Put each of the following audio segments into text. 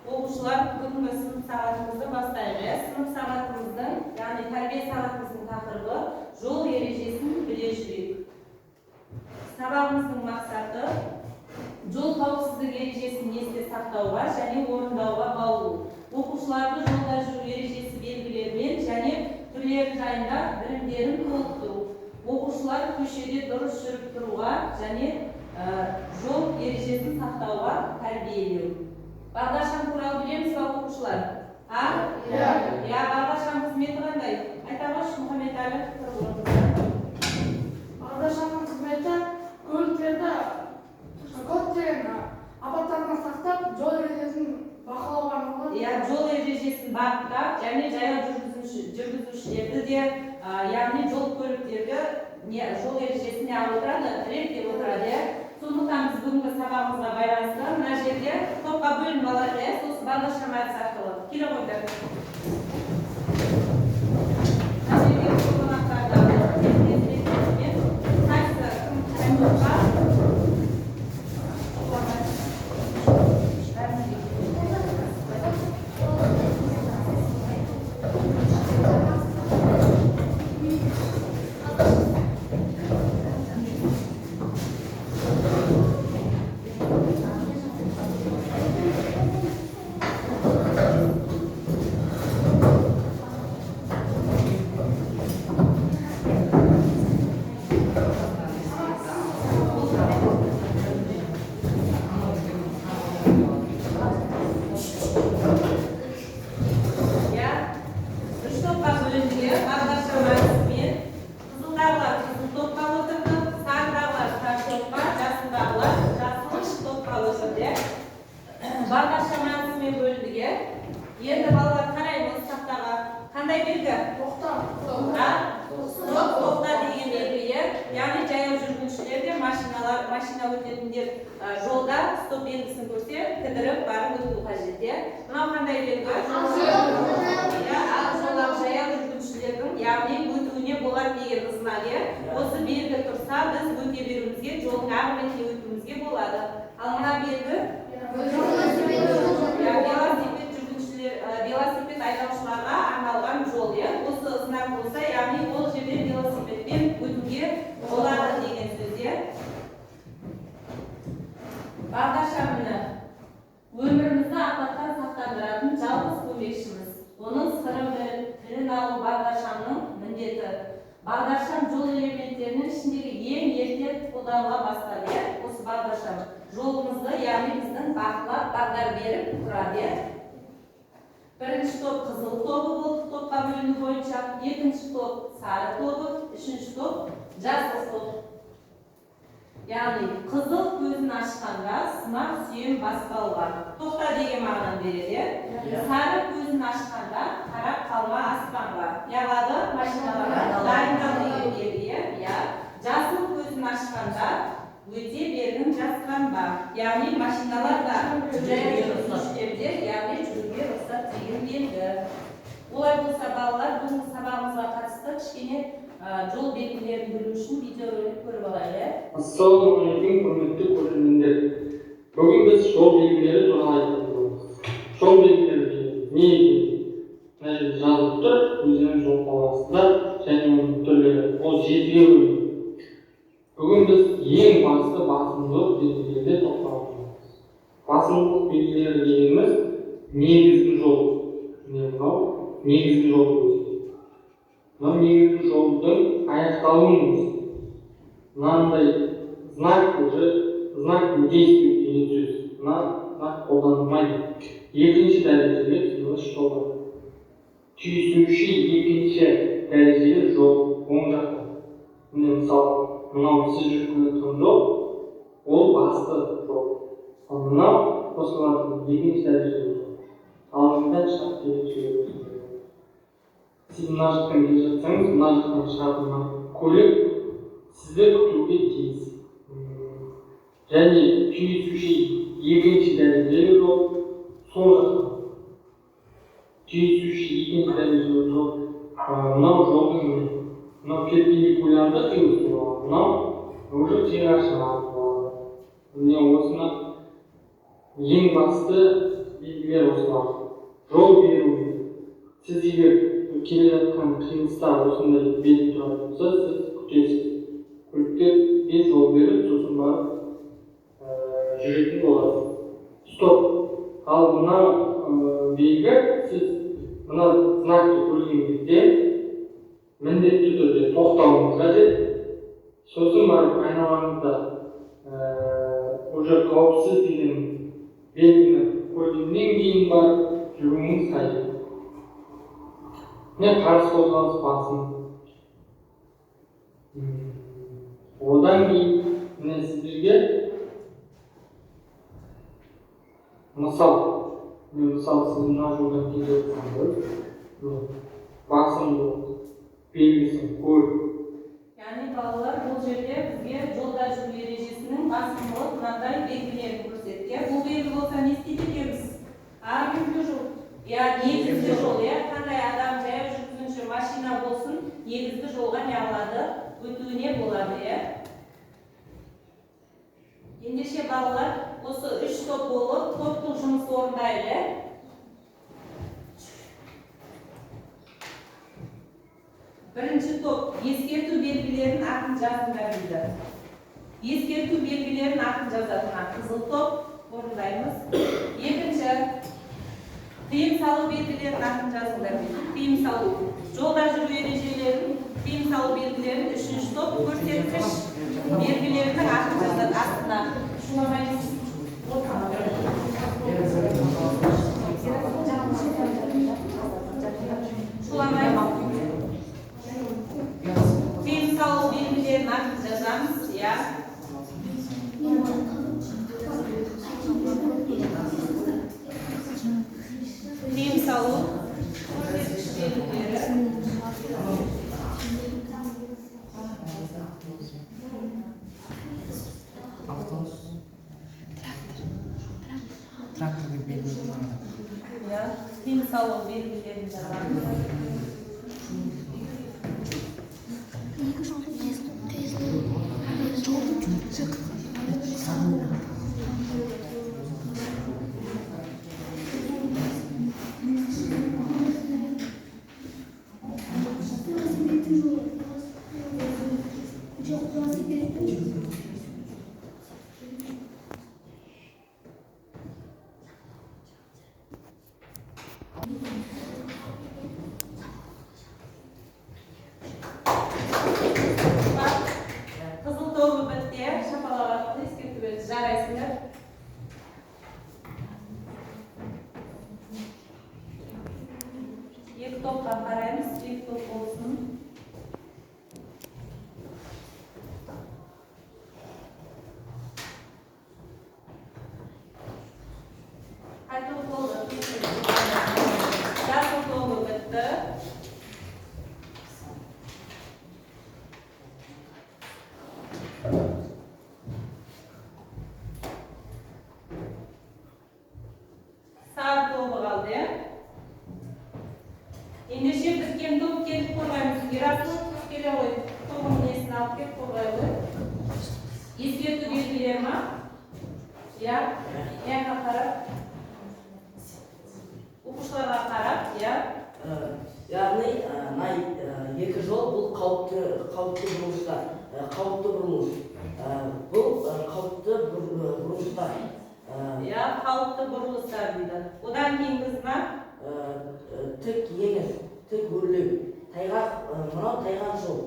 Оқушылар, бүгінгі сынып сағатымызды бастайық, иә. Сынып сағатымыздың, яғни тәрбие сағатымыздың тақырыбы: жол ережесін біле жүрейік. Сабағымыздың мақсаты: жол қауіпсіздік ережесін есте сақтауға және орындауға баулу, оқушыларды жолда жүру ережесі белгілерімен және түрлері жайында білімдерін толықтыру, оқушылар көшеде дұрыс жүріп тұруға және жол ережесін сақтауға тәрбиелеу. Бағдаршам туралы білеміз ба, оқушылар? А? Иә. Иә, бағдаршам қызметі қандай? Айта қойшы, Мұхаммед-Әлі, тұрып орныңыздан. Бағдаршамның қызметі көліктерді көптеген апаттардан сақтап, жол ережесін бақылауға арналған. Иә, жол ережесін бағыттап және жаяу жүргізушілерді де, яғни жол көліктерді не жол ережесін не алып отырады, реттеп отырады, иә. Сондықтан біз бүгінгі сабағымызға байланысты мына жерде топқа бөлініп алайық, иә, сосын бағдаршам әдісі арқылы. Келе қойыңдар. Мына жерге қонақтарды алып, тез-тез, қайсысы кім қай топқа? Иә, үш топқа бөлінді, иә, бағдаршам әдісімен. Қызылдағылар қызыл топқа отырды, сарыдағылар сары топқа, жасылдағылар жасыл топқа отырды, иә. Бағдаршам әдісімен бөліндік, иә. Енді, балалар, қараймыз тақтаға. Қандай белгі? Тоқта. А? Стоп, тоқта деген белгі, иә. Яғни жаяу жүргіншілер де, машиналар, машина өтетіндер жолда стоп белгісін көрсе, кідіріп барып өту қажет, иә. Мынау қандай белгі? Иә, ақ жолақ, жаяу жүргіншілердің, яғни өтуіне болады деген знак, иә. Осы белгі тұрса, біз өте беруімізге, жолдың ар бетіне өтуімізге болады. Ал мына белгі? Иә, велосипед жүргіншілер, велосипед айдаушыларға арналған жол, иә. Осы знак болса, яғни ол жерде велосипедпен өтуге болады деген сөз, иә. Бағдаршам, міне, өмірімізді апаттан сақтандыратын жалғыз көмекшіміз. Оның сырын біліп, тілін алу бағдаршамның міндеті. Бағдаршам жол элементтерінің ішіндегі ең ерте қолданыла бастады, иә. Осы бағдаршам жолымызды, яғни біздің бақылап, бағдар беріп тұрады, иә. Бірінші топ қызыл тобы болды топқа бөліну бойынша, екінші топ сары тобы, үшінші топ жасыл топ. Яғни қызыл көзін ашқанда сымақ сүйем баспауға, тоқта деген мағынаны береді, иә. Сары көзін ашқанда қарап қалма аспанға, неғылады? Машиналарға дайындал деген белгі, иә. Иә. Жасыл көзін ашқанда өте бергін, жасқанба, яғни машиналар да, жаяу жүргіншілер де, яғни жүруге рұқсат деген белгі. Олай болса, балалар, бүгінгі сабағымызға қатысты кішкене жол белгілерін білу үшін видеоролик көріп алайық, иә. Ассалаумағалейкум, құрметті көрермендер! Бүгін біз жол белгілері туралы айтатын боламыз. Жол белгілері деген не екен? Мына жерде жазылып тұр, өзінің жол қаласында және оның түрлері. Ол жетіге бөлінеді. Бүгін біз ең басты басымдылық белгілеріне тоқталатын боламыз. Басымдылық белгілері дегеніміз негізгі жол. Міне, мынау негізгі жол көрсетеді. Мынау негізгі жолдың аяқталуын көрсетеді. Мынандай знак уже знак не действует деген сөз. Мына знак қолданылмайды. Екінші дәрежелі қиылыс жолы. Түйісуші екінші дәрежелі жол оң жақта. Міне, мысалы, мынау сіз жүріп келе жатқан жол, ол басты жол. Ал мынау қосылатын екінші дәрежелі жол. Алдыңыздан шығып келе жүреді. Сіз мына жақтан келе жатсаңыз, мына жақтан шығатын мына көлік сізді күтуге тиіс. Және түйісуші екінші дәрежелі жол сол жақта. Түйісуші екінші дәрежелі жол, мынау жолдың, мынау перпендикулярды қиылысу болады, мынау уже қиғаш болады. Міне, осыны ең басты белгілер осылар. Жол беру. Сіз егер келе жатқан қиылыста осындай белгі тұратын болса, сіз күтесіз. Көліктерге жол беріп, сосын барып жүретін боласыз. Стоп. Ал мынау белгі, сіз мына знакты көрген кезде міндетті түрде тоқтауыңыз қажет. Сосын барып айналаңызда уже қауіпсіз деген белгіні көргеннен кейін барып жүруіңіз қажет. Міне, қарсы қозғалыс басым. Одан кейін міне сіздерге мысал, мен мысалы, сіз мына жолдан келе жатсаңыз, міне, басым жол белгісін көріп. Яғни, балалар, бұл жерде бізге жолда жүру ережесінің басымдылық мынандай белгілерін көрсетті, иә. Бұл белгі болса, не істейді екенбіз? А, иә, негізгі жол, иә. Қандай адам, жаяу жүргінші, машина болсын, негізгі жолға не қылады? Өтуіне болады, иә. Ендеше, балалар, осы үш топ болып, топтық жұмыс орындайық, иә. Бірінші топ ескерту белгілерінің атын жазыңдар дейді. Ескерту белгілерінің атын жазады. Мына қызыл топ, орындаймыз. Екінші, тыйым салу белгілерінің атын жазыңдар дейді. Тыйым салу, жолда жүру ережелерін, тыйым салу белгілерін. Үшінші топ көрсеткіш белгілерінің атын жазады астына. Шуламаймыз. Шуламаймыз. Тыйым салу белгілерінің атын жазамыз, иә. Тыйым салу, көрсеткіш белгілері. Автобус. Трактордың белгілері. Иә, тыйым салу белгілерін жазамыз. Екі жолдың қиылысу, жолдың жүк. Велосипедтің жолы. Жоқ, велосипедтің жолы. Қызыл тобы бітті, иә. Шапалақ атты, ескерту берді. Жарайсыңдар. Екі топқа қараймыз, екі топ болсын. Қай топ болды? Жасыл тобы бітті. Сары тобы қалды, иә. Ендеше, біткен топ келіп қорғаймыз. Ерасыл, келе ғой, тобың несін алып келіп қорғай ғой. Ескерту белгілері ма? Иә, мына қарап, оқушыларға қарап, иә. Яғни мына екі жол, бұл қауіпті бұрылыстар, қауіпті бұрылыс. Бұл қауіпті бұрылыстар. Иә, қауіпті бұрылыстар дейді. Одан кейінгі знак? Тік еңіс, тік өрлеу, тайғақ, мынау тайғақ жол.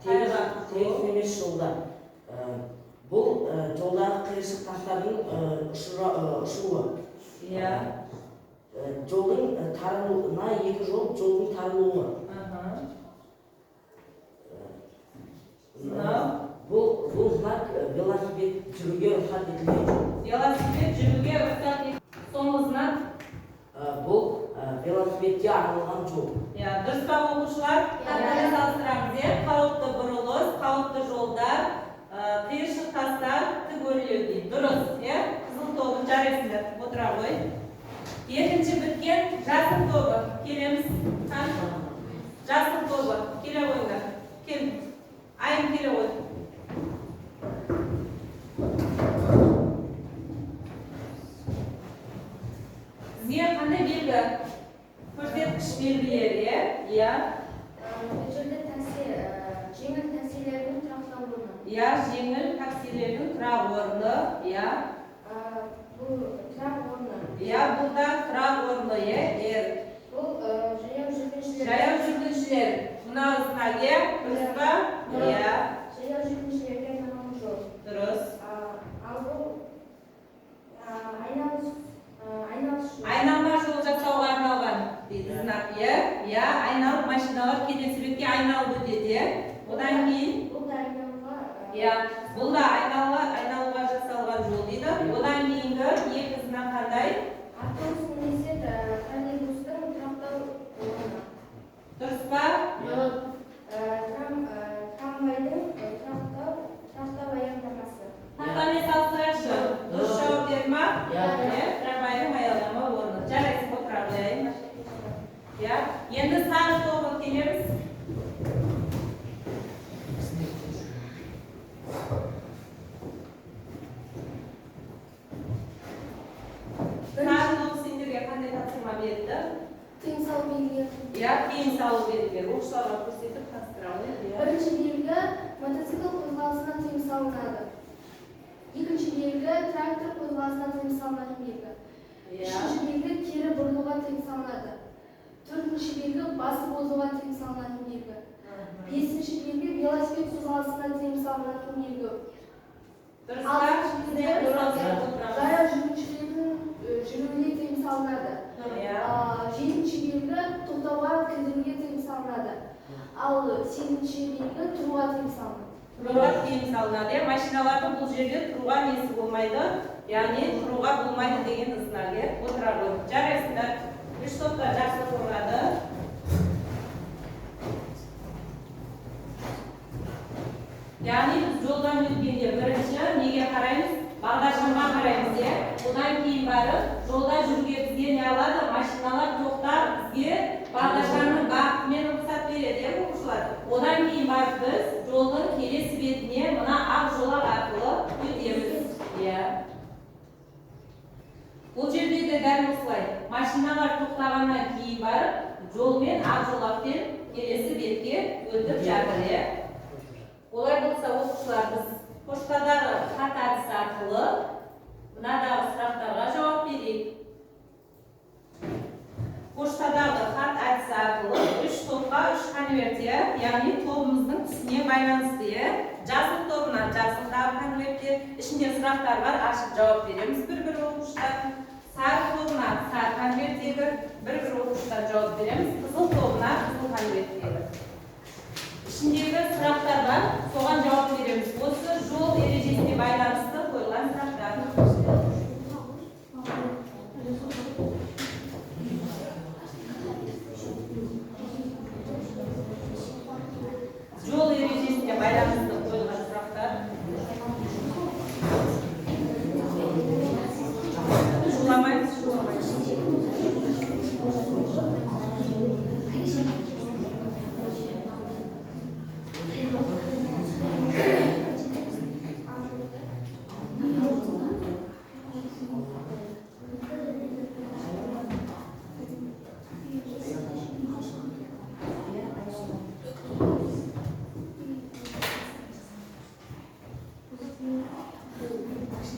Тегіс, Тайғақ жол. тегіс емес жолдар. Бұл жолдағы қиыршық тастардың ұшуы. Жолдың тарылуы, мына екі жол жолдың тарылуы. Мынау? Бұл знак велосипед жүруге рұқсат етілген жол. Велосипед жүруге рұқсат. Соңғы знак? Бұл велосипедке арналған жол. Иә, дұрыс па, оқушылар? Қайтадан салыстырамыз, иә. Қауіпті бұрылыс, қауіпті жолдар, қиыршық тастар, тік өрлеу дейді. Дұрыс, иә. Қызыл тобы, жарайсыңдар, отыра ғой. Екінші біткен жасыл тобы. Келеміз. Қан? Жасыл тобы. Келе қойыңдар. Кел. Айым, келе ғой. Бізге қандай белгі? Көрсеткіш белгілер, иә? Иә. Бұл жерде такси, жеңіл таксилердің тұрақтау орны. Иә, жеңіл таксилердің тұрақ орны, иә. Бұл тұрақ орны. Иә, бұл да тұрақ орны, иә. Бұл жаяу жүргіншілер. Жаяу жүргіншілер. Мынау знак, иә? Дұрыс па? Иә. Жаяу жүргіншілерге арналған жол. Дұрыс. Ал бұл айналыс жол. Айналма жол жасауға арналған дейді знак, иә? Иә, айналып машиналар келесі бетке айналып өтеді, иә? Одан кейін Бұл да айналуға. Иә, бұл да айналуға жасалған жол дейді. Одан кейінгі екі знак қандай? Автобус немесе троллейбустың тұрақтау орны. Дұрыс па? Трамвайдың тұрақтау аялдамасы. Тақтамен салыстырайықшы. Дұрыс жауап берді ма? Иә. Иә, трамвайдың аялдама орны. Жарайсың, отыра қояйын. Иә, енді сары тобы келеміз. Сары топ сендерге қандай тапсырма берді? Тыйым салу белгілері. Иә, тыйым салу белгілері. Оқушыларға көрсетіп таныстыра қояйық. Иә. Бірінші белгі мотоцикл қозғалысына тыйым салынады. Екінші белгі трактор қозғалысына тыйым салынатын белгі. Иә. Үшінші белгі кері бұрылуға тыйым салынады. Төртінші белгі басып озуға тыйым салынатын белгі. Бесінші белгі велосипед қозғалысына тыйым салынатын белгі. Дұрыс па? Алтыншы белгі Дұрыс. жаяу жүргіншілердің жүруіне тыйым салынады. Иә. Жетінші белгі тоқтауға, кідіруге тыйым салынады. Ал сегізінші белгі тұруға тыйым салынады. Тұруға тыйым салынады. Иә, машиналардың бұл жерде тұруға несі болмайды, яғни тұруға болмайды деген знак, иә. Отыра ғой. Жарайсыңдар. Үш топта жақсы қорғады. Яғни біз жолдан өткенде бірінші неге қараймыз? Бағдаршамға қараймыз, иә. Одан кейін барып жолда жүруге бізге не алады? Машиналар тоқтап бізге бағдаршамның бағытымен рұқсат береді, иә, оқушылар. Одан кейін барып біз жолдың келесі бетіне мына ақ жолақ арқылы өтеміз. Иә. Бұл жерде де дәл осылай. Машиналар тоқтағаннан кейін барып жолмен ақ жолақпен келесі бетке өтіп жатыр, иә. Олай болса, оқушылар, біз поштадағы хат әдісі арқылы мынадағы сұрақтарға жауап берейік. Поштадағы хат әдісі арқылы үш топқа үш конверт, иә, яғни тобымыздың түсіне байланысты, иә. Жасыл тобынан жасылдағы конвертте ішінде сұрақтар бар, ашып жауап береміз бір-бір оқушыдан. Сары тобына сары конверттегі бір-бір оқушыдан жауап береміз. Қызыл тобына қызыл конверттегі. Ішіндегі сұрақтар бар, соған жауап береміз. Осы жол ережесіне байланысты қойылған сұрақтар. Жол ережесіне байланысты қойылған сұрақтар. Шуламаймыз, шуламаймыз.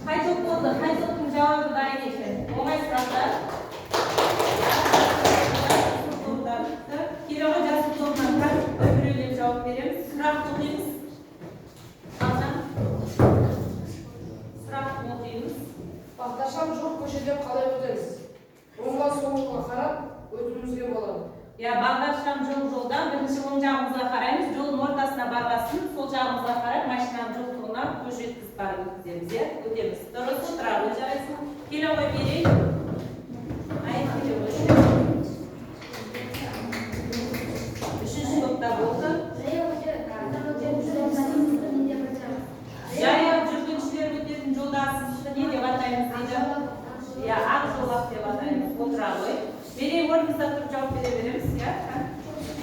Қай топ болды? Қай топтың жауабы дайын екен? Оңай сұрақтар. Келе ғой, жасыл тобынан бір біреулеп жауап береміз. Сұрақты оқимыз. Қалжан. Сұрақты оқимыз. Бағдаршам жоқ көшеде қалай өтеміз? Оңға солға қарап өтуімізге болады. Иә, бағдаршам жоқ жолда бірінші оң жағымызға қараймыз, жолдың ортасына барғасын сол жағымызға қарап машинаның жоқтығына көз жеткізіп барып өткіземіз, иә, өтеміз. Дұрыс, отыра ғой, жарайсың. Келе ғой, Мерей. Ай, келе ғой. Үшінші топта болды. Жаяу жүргіншілер өтетін жолдағы сызықты не деп атаймыз дейді? Иә, ақ жолақ деп атаймыз. Отыра ғой. Мерей, орнымызда тұрып жауап бере береміз, иә?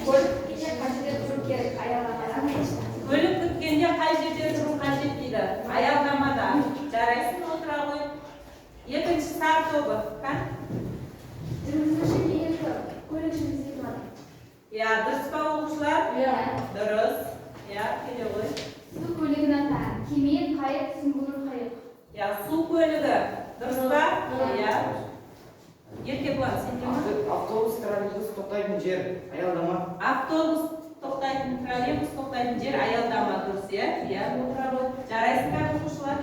Көлік күткенде қай жерде тұру керек? Аялдамада. Көлік күткенде қай жерде тұру қажет дейді? Аялдамада. Жарайсың, отыра ғой. Екінші сары тобы. Кән? Кеме, қайық, сүңгуір қайық. Иә, су көлігі. Дұрыс па? Иә. Еркебұлан, сенде ма? Автобус, троллейбус тоқтайтын жер, аялдама. Автобус тоқтайтын, троллейбус тоқтайтын жер аялдама, дұрыс, иә? Иә, отыра ғой. Жарайсыңдар, оқушылар.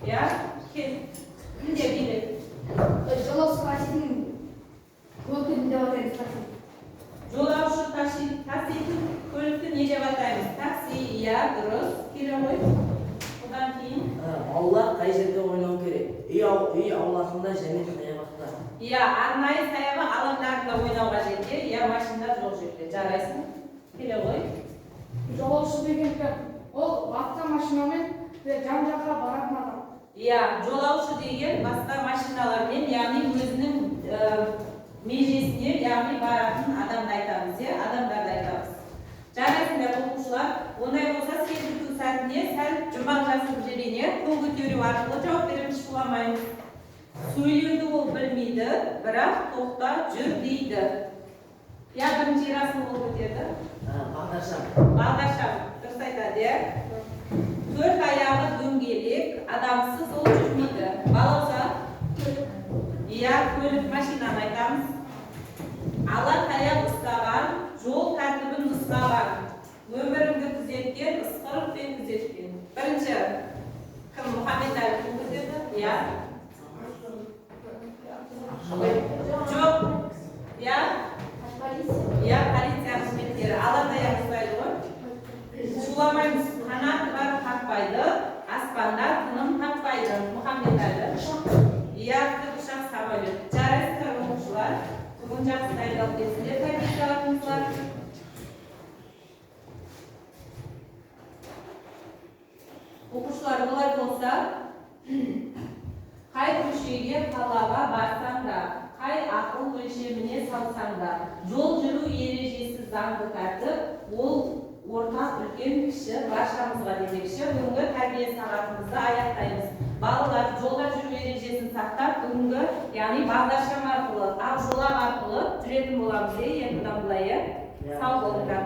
Иә, кел. Кімде билет? Жолаушы таситын көлікті деп атаймыз, такси. Жолаушы таситын көлікті не деп атаймыз? Такси, иә, дұрыс. Келе ғой. Одан кейін Балалар қай жерде ойнау керек? Үй ауласында және саябақта. Иә, арнайы саябақ алаңдарында ойнау қажет, иә, иә, машина жоқ жерде. Жарайсың. Келе ғой. Жолаушы деген кім? Ол басқа машинамен жан-жаққа баратын адам. Иә, жолаушы деген басқа машиналармен, яғни өзінің межесіне, яғни баратын адамды айтамыз, иә, адамдарды айтамыз. Жарайсыңдар, оқушылар. Ондай болса, сергіту сәтіне сәл жұмбақ жасырып жіберейін, иә? Қол көтеру арқылы жауап береміз, шуламаймыз. Сөйлеуді ол білмейді, бірақ тоқта, жүр дейді. Иә, бірінші Ерасыл қол көтерді. Бағдаршам. Бағдаршам, дұрыс айтады, иә? Төрт аяғы дөңгелек, адамсыз ол жүрмейді. Балауса? Иә, көлік, машинаны айтамыз. Ала таяқ ұстаған, жол тәртібін нұсқаған, өміріңді күзеткен, ысқырықпен күзеткен. Бірінші, кім? Мұхаммед Әлі қол көтерді? Иә. Жоқ. Иә? Иә, полиция қызметкері. Ала таяқ ұстайды ғой. Шуламаймыз. Қанаты бар қақпайды, аспанда тыным таппайды. Мұхаммед Әлі. Иә, тікұшақ, самолет. Жарайсыздар, оқушылар. Бүгін жақсы дайындалып келсіңдер тәрбие сағатымызға. Оқушылар, олай болса, қай көшеге, қалаға барсаң да, қай ақыл өлшеміне салсаң да, жол жүру ережесі заңды тәртіп, ол ортақ үлкен кіші баршамызға демекші, бүгінгі тәрбие сағатымызды аяқтаймыз. Балалар, жолда жүру ережесін сақтап, бүгінгі, яғни бағдаршам арқылы, ақ жолақ арқылы жүретін боламыз, иә, енді бұдан былай, иә? Сау болыңдар.